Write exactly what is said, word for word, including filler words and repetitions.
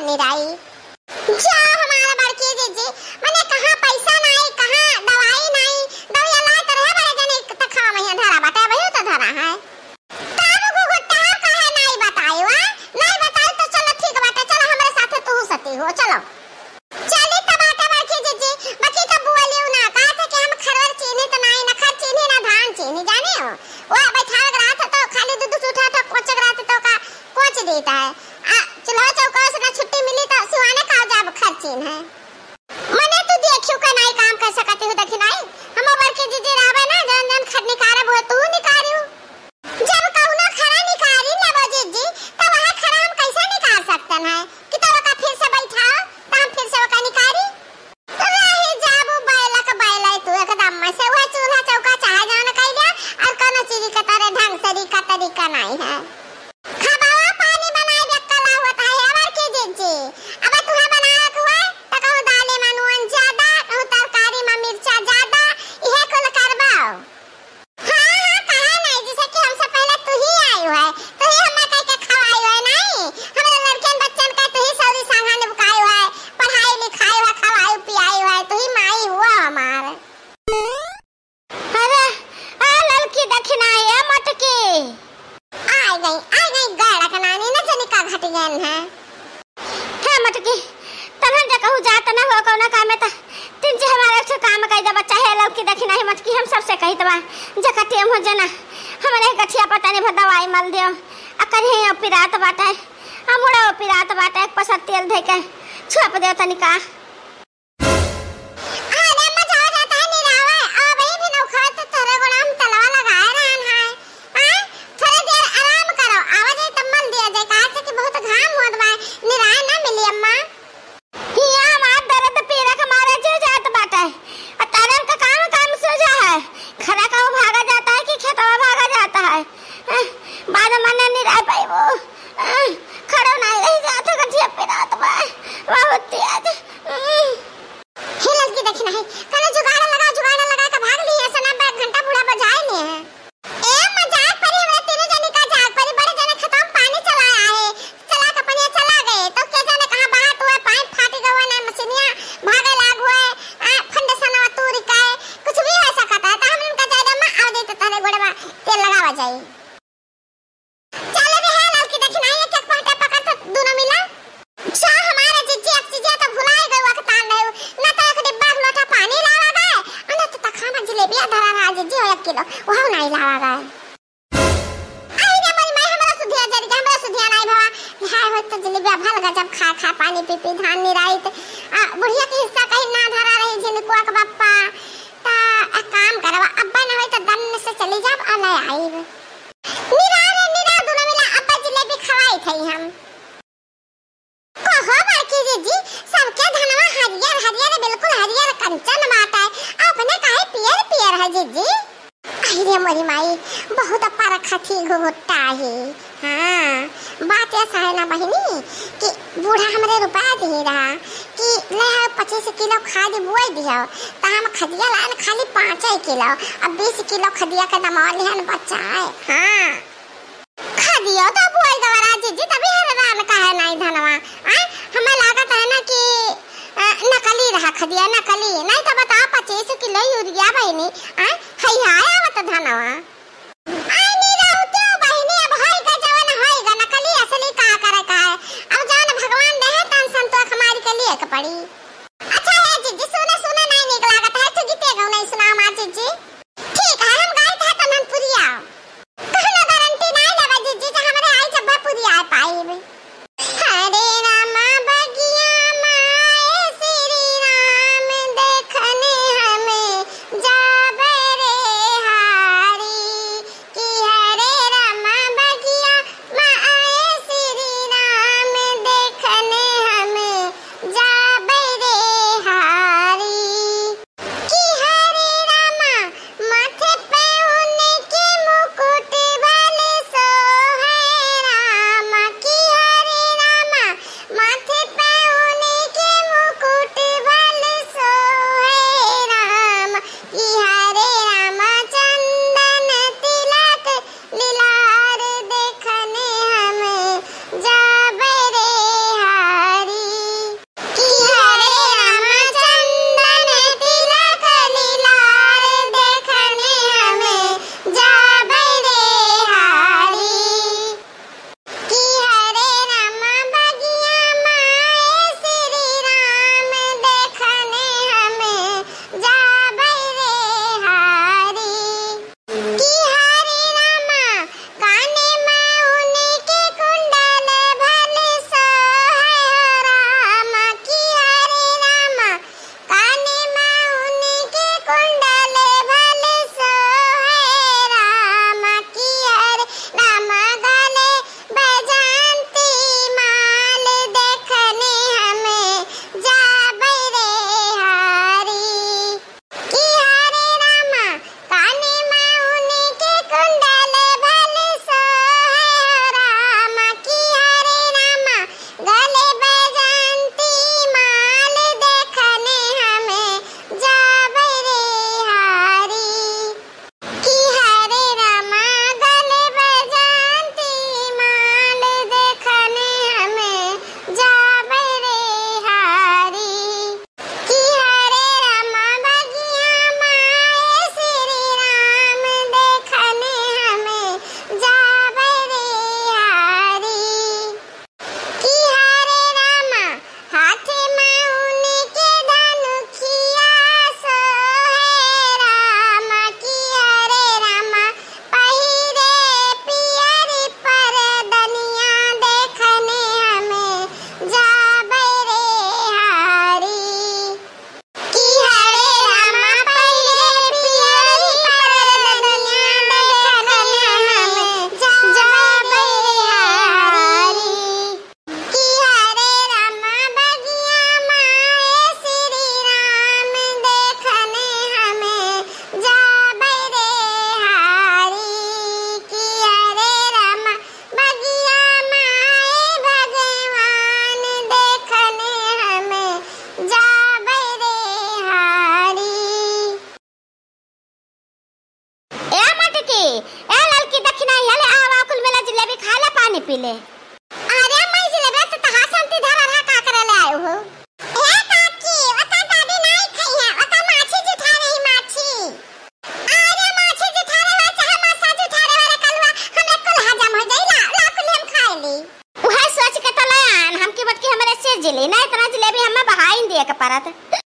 निराई। जा हमार बड़की जिज्जी, मने कहाँ पैसा नाई, कहाँ दवाई नाई, दवाई ला तो रहे बड़े जने तखा में धरा बाटे, वही तो धरा है। तब घुघुट्टा काहे नाई बतायो, आ? नाई बतायो तो चलो ठीक बाटे, चलो हमरे साथे तू सती हो, चलो। चली त बाटे बड़की जिज्जी, बाकी तो बोलियो ना, कहा थे कि हम खरवर चीनी तो नाई, ना खर चीनी, ना धान चीनी, जाने हो? वो बैठावे के रहत तो खाली दूध सूठा तो कोचे के रहत तो का कोच देता है। आ, चूल्हा चौका से ना छुट्टी मिली तो सिवाने का जाब खर चीन है। मने तू देखियो का नाई काम कर सकती हो, देखी नाई? हम बड़की जिज्जी रहबे ना, जन जन खर निकारब हो, तू निकारियो। जब कउनो खरा निकारी लेबो जिज्जी, त वह खरा हम कैसे निकार सकतन है कि तब ओका फिर से बैठाओ, त हम फिर से ओका निकारी? रही जाबू बैलक बैलै तू एकदम में से, वह चूल्हा चौका चाहे जौन कइ दे, और कउनो चीज के तरे ढंग से रिका तरीका नाई है। खबावा पानी बनाए बेकला होता है, अबर की जिज्जी, अब तुहे बनाए के हुए, त कहूँ दाली में नून ज्यादा, कहूँ तरकारी में मिर्चा ज्यादा, इहे कुल करबाओ। हाँ, हाँ, काहे नहीं, जैसे कि हमसे पहले तू ही आयु है, तू ही हमें कह के खवायु है, नहीं? हमारे लड़कियन बच्चन का तू ही सौरी सांघा निभकायु है, पढ़ाई लिखायु है, खवायु पियायु है, तू ही माई हुआ हमार। अरे, आ ललकी दखिना, ए मोटकी। आ गई, आ गई, गड़क नानी न जनी का घट गन है। हे मटकी, तनहन जे कहूँ जात न हो कउना काम में त तीन जे हमारे एक ठो काम कइ दे बच्चा, हे ललकी दखिना, हे मटकी, हम सबसे कहित बा, जे कटियम हो जे ना, हमरे गठिया पर तनी भर दवाई मल दियो, आ करिहे पिरात बाटे, आ मुड़ा पिरात बाटे, एक पसर तेल धइ के छुअप दियो तनी का। अरे अम्मा, जाओ जाता है निरावा, अब ही भी नौखा तो तोरे गोड़ा हम तलवा लगाए रहन है। हाँ, थोड़े देर आराम करो, आवा जाए तब मल दिया जाए, काहे से कि बहुत घाम होत बा, निराए ना मिली अम्मा। हिया हमार दर्द पीरा के मारे जी जात बाटे। आ तारन का काम काम सूझा है, खरा कहूँ भागा जाता है कि खेतवा भागा जाता है। अह, बाद में मने निराए पाइबो। अह, खड़ो नहीं रही जात हो, गठिया पिरात बा, बहुत तेज। अह। हे ललकी दखिना है, कनो जुगाड़ लगा, जुगाड़ लगा के भाग ली है, सना बैग घंटा बूढ़ा बजाए ले है। ए, मजाक परी, हमरा तीनों जनी का जाग परी, बड़े जने खेतवा में पानी चलाया है, चला के पनिया चला गए, तो के जाने कहाँ बात हुआ, पाइप फाटी गवा ना, मशीनिया भागे लाग हुए, आ, फंडे सनवा तूरी का है, कुछ भी हो सकता है, तो हम इनका जाए दे, माँ, आओ दे तो तोहरे गोड़वा तेल लगावा जाई। चल रे, हे ललकी दखिना, एक एक पहटे पकड़ तो दोनों मिला। छा हमारे जिज्जी, एक चीज तो भुलाए गए, वक्त तान रहे, ना तो एक डिब्बा लोटा पानी लावा गए, और ना तो तखाना जिलेबिया धरा रहा जिज्जी हो एक किलो, वह नहीं लावा गए। आई रे मोरी माई, हमरा सुधिया जर गया, हमरा सुधिया नहीं भवा। हाय हो तो जिलेबिया भल गजब खा खा, पानी पी पी, धान निराई त, आ, बुढ़िया के हिस्सा कहीं ना धरा रही झिनकुआ के बप्पा। ता एक काम करवा, अब्बा न होई त दन से चली जाब आ ले आईब। निरा रे निरा, दोनों मिला अब्बा जिलेबी खवाई थई हम। कहो बड़की जिज्जी, सबके धनवा हरियर हरियर, बिल्कुल हरियर कंचन बाटे, अपने काहे पियर पियर है जिज्जी? आई रे मोरी माई, बहुत परखथी घुघुट्टा ही। हाँ, बात ऐसा है ना बहिनी कि बूढ़ा हमरे रुपया दिए रहा कि ले आओ पच्चीस किलो खाद बुआई दियो, त हम खदिया लान खाली पाँचे किलो, अब बीस किलो खदिया के दमवा लिहन बचाए। हाँ, खदियो तो बुआई गवा रहा जिज्जी, तभी हर रान का है नाई धनवा। आय, हमें लागत है ना कि, अ, नकली रहा खदिया, नकली। नहीं तो बताओ, पच्चीस किलो यूरिया बहिनी, आय, है, है, आवत धनवा। आय, नी रहू क्यों बहिनी, अब होई गा जवन होई गा, नकली असली का करे का है। अब जवन भगवान दे है, तन संतोष हमारी के लिए के पड़ी। अच्छा है जिज्जी, सुना, सुना, नहीं निक लागत है, तू गीते गौ नहीं सुना हमार जिज्जी। ठीक है, हम गाइत है, तन हम पुरिया। कहना गारंटी नाई लेबे जिज्जी, जे हमरे आई जब पूरी आ पाइब। हरे रामा बगिया माए श्री राम देखने हम जाबे रे हारी, कि हरे रामा बगिया माए श्री राम देखने हम जाबे रे लेना इतना जलेबी हमें बहाइन दिए के परत।